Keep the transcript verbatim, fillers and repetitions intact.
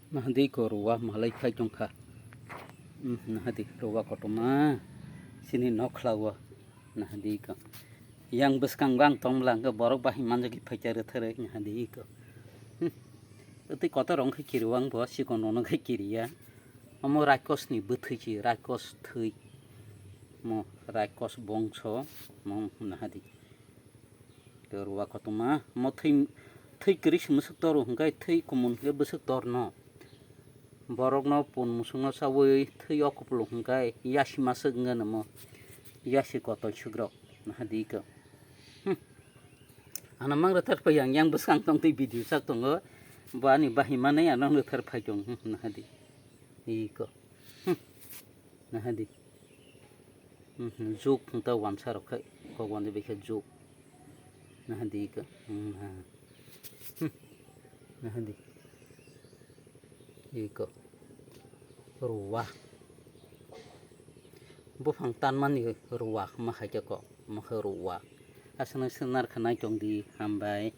Nahadi ko ruwa malai phai tongkha. Hmm, nahadi ruwa kotoma. Sini nokhlawo. Nahadi ko. Yang bwskang bang tongla hwnkhe borok bahai manjagwi phaikha rwtharwi nahadi ko. Hmm. Tei kotor wngkhe kiriwang bo sikon rono khe kiriya. Omo Raikos ni bwthwi si Raikos thwi. Mo Raikos bongso mo nahadi. Ruwa kotoma mo thwi thwi kwrwi se mwswk tor hwnkhe thwi kumun hwnkhe bwswk tor no. Borokno pun musungno sawi thwi o kupulung hwnkhe yasi maswk wngya namo yasi kotoi swkrok nahadi ko. Hmm. Ano mang rwthar phai yang yang bwskang tong twi video sak tongo. Bo ani bahai manwi ano rwthar phai tong hmm, nahadi. Iko. Hmm. Nahadi. Hmm, juk hwnkhe wansa rok khai kok wandi bai khe juk. Nahadi iko. Hmm, ha. Hmm. Nahadi. Iko. Ruwa. Buphang tanmani ruwa ma hai khe kok ma khe ruwa. Aswk nang swngnar kha naitong di hambai.